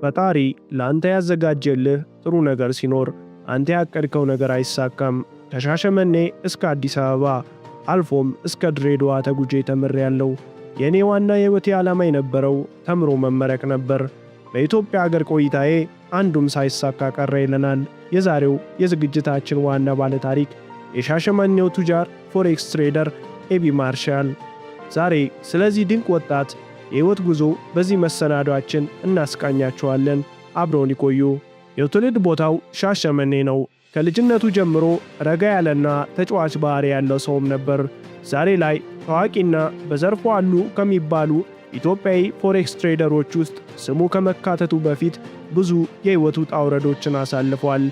ፈጣሪ ለአንተ ያዘጋጀልህ ጥሩ ነገር ሲኖር አንተ ያቀድከው ነገር አይሳካም። ከሻሸመኔ እስከ አዲስ አበባ አልፎም እስከ ድሬዳዋ ተጉዤ ተምሬያለሁ። የእኔ ዋና የሕይወቴ ዓላማ የነበረው ተምሮ መመረቅ ነበር። በኢትዮጵያ አገር ቆይታዬ አንዱም ሳይሳካ ቀረ ይለናል የዛሬው የዝግጅታችን ዋና ባለታሪክ፣ የሻሸመኔው ቱጃር forex trader ኤቢ ማርሻል። ዛሬ ስለዚህ ድንቅ ወጣት የሕይወት ጉዞ በዚህ መሰናዷችን እናስቃኛችኋለን። አብረውን ይቆዩ። የትውልድ ቦታው ሻሸመኔ ነው። ከልጅነቱ ጀምሮ ረጋ ያለና ተጫዋች ባህሪ ያለው ሰውም ነበር። ዛሬ ላይ ታዋቂና በዘርፉ አሉ ከሚባሉ ኢትዮጵያዊ forex trader ኦች ውስጥ ስሙ ከመካተቱ በፊት ብዙ የሕይወት ውጣ ውረዶችን አሳልፏል።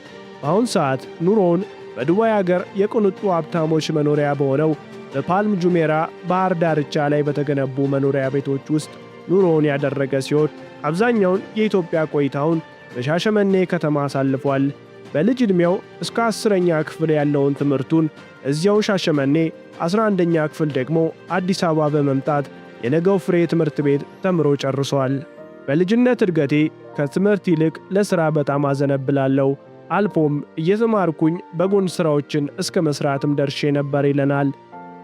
በአሁን ሰዓት ኑሮውን በዱባይ አገር የቅንጡ ሀብታሞች መኖሪያ በሆነው በፓልም ጁሜራ ባህር ዳርቻ ላይ በተገነቡ መኖሪያ ቤቶች ውስጥ ኑሮውን ያደረገ ሲሆን፣ አብዛኛውን የኢትዮጵያ ቆይታውን በሻሸመኔ ከተማ አሳልፏል። በልጅ ዕድሜው እስከ 10ኛ ክፍል ያለውን ትምህርቱን እዚያው ሻሸመኔ፣ 11ኛ ክፍል ደግሞ አዲስ አበባ በመምጣት የነገው ፍሬ ትምህርት ቤት ተምሮ ጨርሷል። በልጅነት እድገቴ ከትምህርት ይልቅ ለሥራ በጣም አዘነብላለሁ። አልፎም እየተማርኩኝ በጎን ሥራዎችን እስከ መሥራትም ደርሼ ነበር ይለናል።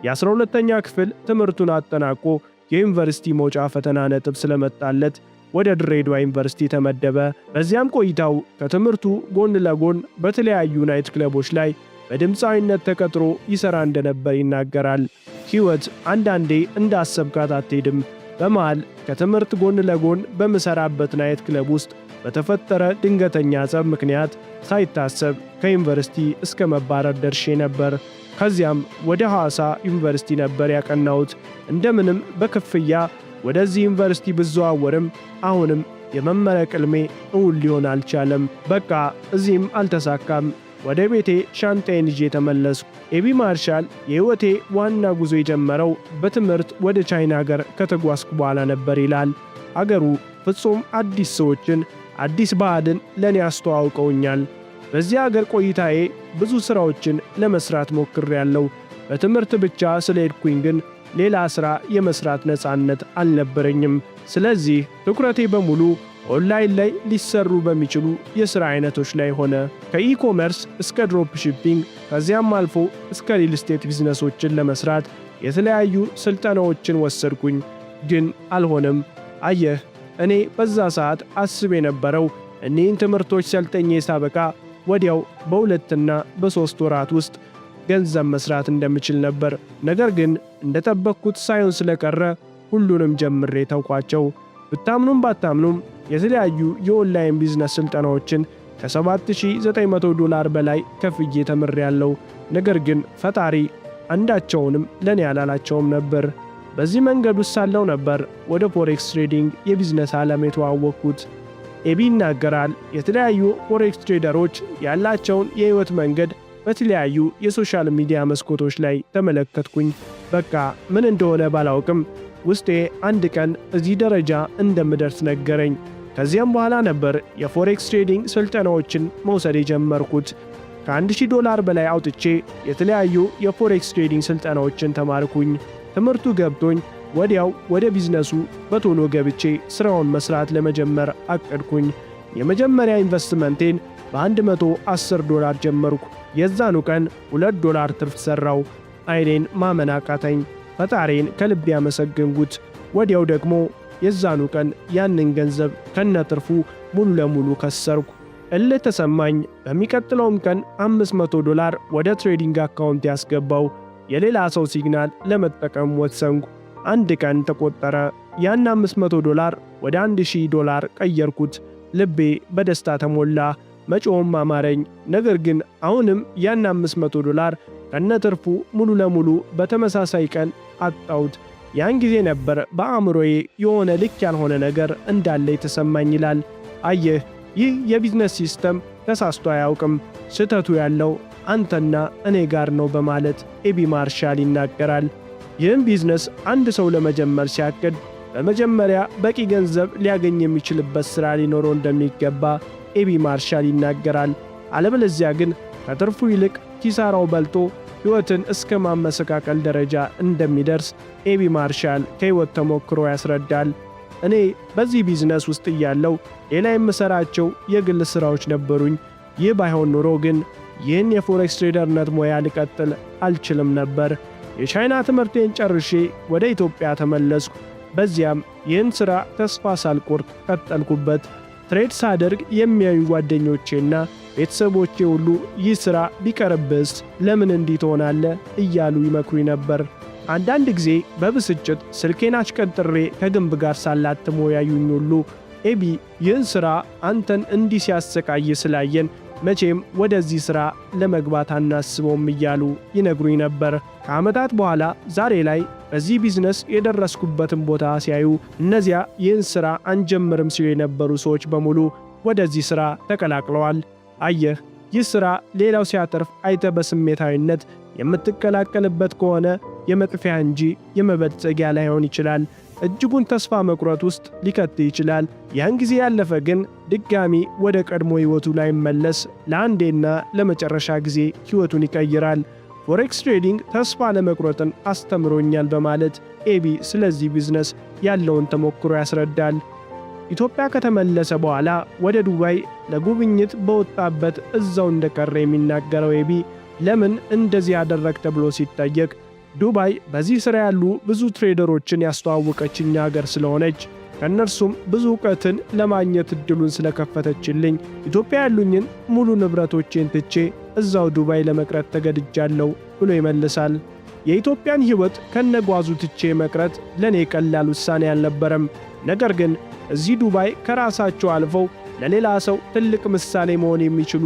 የ12ኛ ክፍል ትምህርቱን አጠናቆ የዩኒቨርሲቲ መውጫ ፈተና ነጥብ ስለመጣለት ወደ ድሬዳዋ ዩኒቨርሲቲ ተመደበ። በዚያም ቆይታው ከትምህርቱ ጎን ለጎን በተለያዩ night ክለቦች ላይ በድምፃዊነት ተቀጥሮ ይሠራ እንደነበር ይናገራል። ሕይወት አንዳንዴ እንዳሰብካት አትሄድም። በመሃል ከትምህርት ጎን ለጎን በምሠራበት night club ውስጥ በተፈጠረ ድንገተኛ ጸብ ምክንያት ሳይታሰብ ከዩኒቨርሲቲ እስከ መባረር ደርሼ ነበር። ከዚያም ወደ ሐዋሳ ዩኒቨርሲቲ ነበር ያቀናሁት። እንደምንም በክፍያ ወደዚህ ዩኒቨርሲቲ ብዘዋወርም አሁንም የመመረቅ ሕልሜ እውን ሊሆን አልቻለም። በቃ እዚህም አልተሳካም። ወደ ቤቴ ሻንጣዬን ይዤ ተመለስኩ። ኤቢ ማርሻል የሕይወቴ ዋና ጉዞ የጀመረው በትምህርት ወደ ቻይና ሀገር ከተጓዝኩ በኋላ ነበር ይላል። አገሩ ፍጹም አዲስ ሰዎችን፣ አዲስ ባህልን ለእኔ አስተዋውቀውኛል። በዚህ አገር ቆይታዬ ብዙ ሥራዎችን ለመሥራት ሞክሬያለሁ። በትምህርት ብቻ ስለሄድኩኝ ግን ሌላ ሥራ የመሥራት ነፃነት አልነበረኝም። ስለዚህ ትኩረቴ በሙሉ ኦንላይን ላይ ሊሰሩ በሚችሉ የሥራ አይነቶች ላይ ሆነ። ከ e-commerce እስከ drop shipping፣ ከዚያም አልፎ እስከ real estate ቢዝነሶችን ለመስራት የተለያዩ ስልጠናዎችን ወሰድኩኝ። ግን አልሆነም። አየህ፣ እኔ በዛ ሰዓት አስብ የነበረው እኒህን ትምህርቶች ሰልጥኜ ሳበቃ ወዲያው በ2ና በ3 ወራት ውስጥ ገንዘብ መስራት እንደምችል ነበር። ነገር ግን እንደጠበቅኩት ሳይሆን ስለቀረ ሁሉንም ጀምሬ ተውኳቸው። ብታምኑም ባታምኑም የተለያዩ የ online business ስልጠናዎችን ከ7900 ዶላር በላይ ከፍዬ ተምሬያለሁ። ነገር ግን ፈጣሪ አንዳቸውንም ለእኔ አላላቸውም ነበር። በዚህ መንገድ ውስጥ ሳለሁ ነበር ወደ forex trading የቢዝነስ ዓለም የተዋወቅኩት። ኤቢ ይናገራል። የተለያዩ forex trader ኦች ያላቸውን የሕይወት መንገድ በተለያዩ የ social media መስኮቶች ላይ ተመለከትኩኝ። በቃ ምን እንደሆነ ባላውቅም ውስጤ አንድ ቀን እዚህ ደረጃ እንደምደርስ ነገረኝ። ከዚያም በኋላ ነበር የ forex trading ስልጠናዎችን መውሰድ የጀመርኩት። ከ1000 ዶላር በላይ አውጥቼ የተለያዩ የ forex trading ስልጠናዎችን ተማርኩኝ። ትምህርቱ ገብቶኝ ወዲያው ወደ ቢዝነሱ በቶሎ ገብቼ ስራውን መስራት ለመጀመር አቀድኩኝ። የመጀመሪያ ኢንቨስትመንቴን በ110 ዶላር ጀመርኩ። የዛኑ ቀን 2 ዶላር ትርፍ ሰራሁ። አይኔን ማመን አቃተኝ። ፈጣሪን ከልቤ ያመሰገንኩት። ወዲያው ደግሞ የዛኑ ቀን ያንን ገንዘብ ከነትርፉ ሙሉ ለሙሉ ከሰርኩ። እልህ ተሰማኝ። በሚቀጥለውም ቀን 500 ዶላር ወደ trading account ያስገባሁ። የሌላ ሰው signal ለመጠቀም ወሰንኩ። አንድ ቀን ተቆጠረ። ያን 500 ዶላር ወደ 1000 ዶላር ቀየርኩት። ልቤ በደስታ ተሞላ፣ መጮህም አማረኝ። ነገር ግን አሁንም ያን 500 ዶላር ከነትርፉ ሙሉ ለሙሉ በተመሳሳይ ቀን አጣሁት። ያን ጊዜ ነበር በአእምሮዬ የሆነ ልክ ያልሆነ ነገር እንዳለ የተሰማኝ ይላል። አየህ፣ ይህ የ business system ተሳስቶ አያውቅም። ስህተቱ ያለው አንተና እኔ ጋር ነው በማለት ኤቢ ማርሻል ይናገራል። ይህም ቢዝነስ አንድ ሰው ለመጀመር ሲያቅድ በመጀመሪያ በቂ ገንዘብ ሊያገኝ የሚችልበት ሥራ ሊኖረው እንደሚገባ ኤቢ ማርሻል ይናገራል። አለበለዚያ ግን ከትርፉ ይልቅ ኪሳራው በልጦ ሕይወትን እስከ ማመሰቃቀል ደረጃ እንደሚደርስ ኤቢ ማርሻል ከሕይወት ተሞክሮ ያስረዳል። እኔ በዚህ ቢዝነስ ውስጥ እያለሁ ሌላ የምሠራቸው የግል ሥራዎች ነበሩኝ። ይህ ባይሆን ኖሮ ግን ይህን የ forex trader ነት ሙያ ልቀጥል አልችልም ነበር። የቻይና ትምህርቴን ጨርሼ ወደ ኢትዮጵያ ተመለስኩ። በዚያም ይህን ሥራ ተስፋ ሳልቆርጥ ቀጠልኩበት። Trade ሳደርግ የሚያዩ ጓደኞቼና ቤተሰቦቼ ሁሉ ይህ ሥራ ቢቀርብስ፣ ለምን እንዲህ ትሆናለህ እያሉ ይመክሩኝ ነበር። አንዳንድ ጊዜ በብስጭት ስልኬን አሽቀንጥሬ ከግንብ ጋር ሳላትመው ያዩኝ ሁሉ ኤቢ፣ ይህን ሥራ አንተን እንዲህ ሲያሰቃይ ስላየን መቼም ወደዚህ ሥራ ለመግባት አናስበውም እያሉ ይነግሩኝ ነበር። ከዓመታት በኋላ ዛሬ ላይ በዚህ ቢዝነስ የደረስኩበትን ቦታ ሲያዩ እነዚያ ይህን ሥራ አንጀምርም ሲሉ የነበሩ ሰዎች በሙሉ ወደዚህ ሥራ ተቀላቅለዋል። አየህ፣ ይህ ሥራ ሌላው ሲያተርፍ አይተህ በስሜታዊነት የምትቀላቀልበት ከሆነ የመጥፊያ እንጂ የመበልጸጊያ ላይሆን ይችላል። እጅጉን ተስፋ መቁረጥ ውስጥ ሊከት ይችላል። ያን ጊዜ ያለፈ ግን ድጋሚ ወደ ቀድሞ ሕይወቱ ላይመለስ ለአንዴና ለመጨረሻ ጊዜ ሕይወቱን ይቀይራል። Forex trading ተስፋ አለመቁረጥን አስተምሮኛል በማለት ኤቢ ስለዚህ ቢዝነስ ያለውን ተሞክሮ ያስረዳል። ኢትዮጵያ ከተመለሰ በኋላ ወደ ዱባይ ለጉብኝት በወጣበት እዛው እንደቀረ የሚናገረው ኤቢ ለምን እንደዚህ አደረግክ ተብሎ ሲጠየቅ፣ ዱባይ በዚህ ሥራ ያሉ ብዙ trader ኦችን ያስተዋወቀችኝ ሀገር ስለሆነች፣ ከእነርሱም ብዙ እውቀትን ለማግኘት እድሉን ስለከፈተችልኝ ኢትዮጵያ ያሉኝን ሙሉ ንብረቶቼን ትቼ እዛው ዱባይ ለመቅረት ተገድጃለሁ ብሎ ይመልሳል። የኢትዮጵያን ሕይወት ከነጓዙ ትቼ መቅረት ለእኔ ቀላል ውሳኔ አልነበረም። ነገር ግን እዚህ ዱባይ ከራሳቸው አልፈው ለሌላ ሰው ትልቅ ምሳሌ መሆን የሚችሉ፣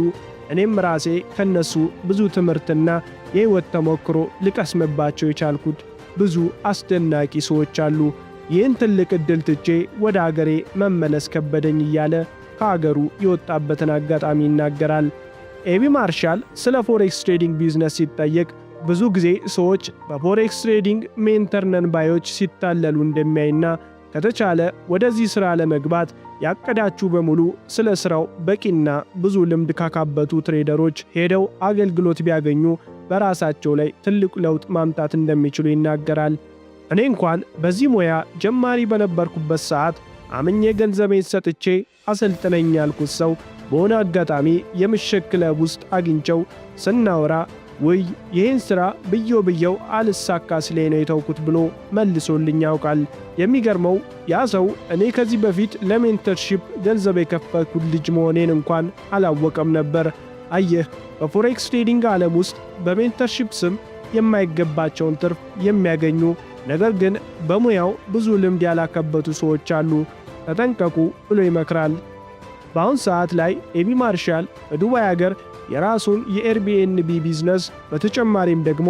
እኔም ራሴ ከነሱ ብዙ ትምህርትና የሕይወት ተሞክሮ ልቀስምባቸው የቻልኩት ብዙ አስደናቂ ሰዎች አሉ። ይህን ትልቅ ዕድል ትቼ ወደ አገሬ መመለስ ከበደኝ እያለ ከአገሩ የወጣበትን አጋጣሚ ይናገራል። ኤቢ ማርሻል ስለ forex trading ቢዝነስ ሲጠየቅ ብዙ ጊዜ ሰዎች በ forex trading mentor ነን ባዮች ሲታለሉ እንደሚያይና ከተቻለ ወደዚህ ሥራ ለመግባት ያቀዳችሁ በሙሉ ስለ ሥራው በቂና ብዙ ልምድ ካካበቱ trader ኦች ሄደው አገልግሎት ቢያገኙ በራሳቸው ላይ ትልቅ ለውጥ ማምጣት እንደሚችሉ ይናገራል። እኔ እንኳን በዚህ ሙያ ጀማሪ በነበርኩበት ሰዓት አምኜ ገንዘቤን ሰጥቼ አሰልጥነኝ ያልኩት ሰው በሆነ አጋጣሚ የምሽት ክለብ ውስጥ አግኝቸው ስናወራ ውይ፣ ይህን ሥራ ብየው ብየው አልሳካ ሲለኝ ነው የተውኩት ብሎ መልሶልኝ ያውቃል። የሚገርመው ያ ሰው እኔ ከዚህ በፊት ለ mentorship ገንዘብ የከፈልኩት ልጅ መሆኔን እንኳን አላወቀም ነበር። አየህ፣ በ forex trading ዓለም ውስጥ በ mentorship ስም የማይገባቸውን ትርፍ የሚያገኙ፣ ነገር ግን በሙያው ብዙ ልምድ ያላካበቱ ሰዎች አሉ። ተጠንቀቁ ብሎ ይመክራል። በአሁን ሰዓት ላይ ኤቢ ማርሻል በዱባይ አገር የራሱን የ Airbnb ቢዝነስ፣ በተጨማሪም ደግሞ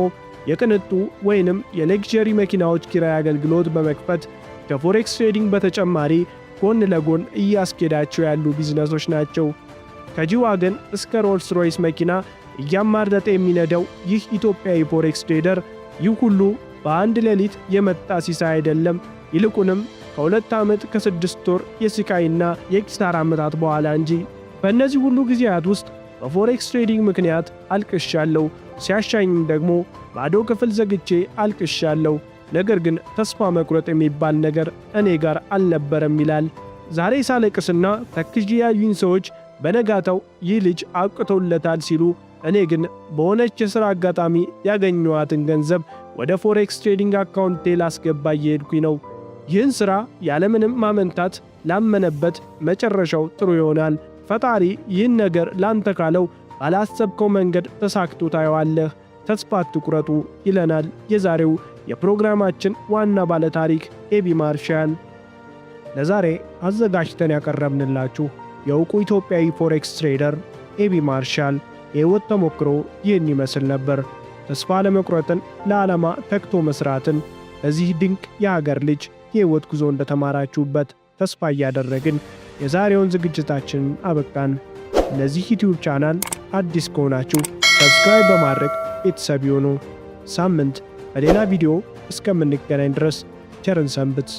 የቅንጡ ወይንም የ luxury መኪናዎች ኪራይ አገልግሎት በመክፈት ከ forex trading በተጨማሪ ጎን ለጎን እያስኬዳቸው ያሉ ቢዝነሶች ናቸው። ከ G-Wagon እስከ Rolls Royce መኪና እያማረጠ የሚነዳው ይህ ኢትዮጵያዊ forex trader ይህ ሁሉ በአንድ ሌሊት የመጣ ሲሳይ አይደለም፣ ይልቁንም ከ2 ዓመት ከ6 ወር የስቃይና የኪሳራ ዓመታት በኋላ እንጂ። በእነዚህ ሁሉ ጊዜያት ውስጥ በ forex trading ምክንያት አልቅሻለሁ። ሲያሻኝም ደግሞ ባዶ ክፍል ዘግቼ አልቅሻለሁ። ነገር ግን ተስፋ መቁረጥ የሚባል ነገር እኔ ጋር አልነበረም ይላል። ዛሬ ሳለቅስና ተክዤ ያዩኝ ሰዎች በነጋታው ይህ ልጅ አብቅቶለታል ሲሉ፣ እኔ ግን በሆነች የሥራ አጋጣሚ ያገኘኋትን ገንዘብ ወደ forex trading account ኤ ላስገባ እየሄድኩኝ ነው። ይህን ሥራ ያለምንም ማመንታት ላመነበት መጨረሻው ጥሩ ይሆናል። ፈጣሪ ይህን ነገር ላንተ ካለው ባላሰብከው መንገድ ተሳክቶ ታየዋለህ። ተስፋ አትቁረጡ ይለናል የዛሬው የፕሮግራማችን ዋና ባለታሪክ ኤቢ ማርሻል። ለዛሬ አዘጋጅተን ያቀረብንላችሁ የእውቁ ኢትዮጵያዊ forex trader ኤቢ ማርሻል የሕይወት ተሞክሮ ይህን ይመስል ነበር። ተስፋ አለመቁረጥን፣ ለዓላማ ተግቶ መስራትን በዚህ ድንቅ የሀገር ልጅ የሕይወት ጉዞ እንደተማራችሁበት ተስፋ እያደረግን የዛሬውን ዝግጅታችንን አበቃን። ለዚህ YouTube channel አዲስ ከሆናችሁ subscribe በማድረግ ቤተሰብ ይሁኑ። ሳምንት በሌላ ቪዲዮ እስከምንገናኝ ድረስ ቸር እንሰንብት።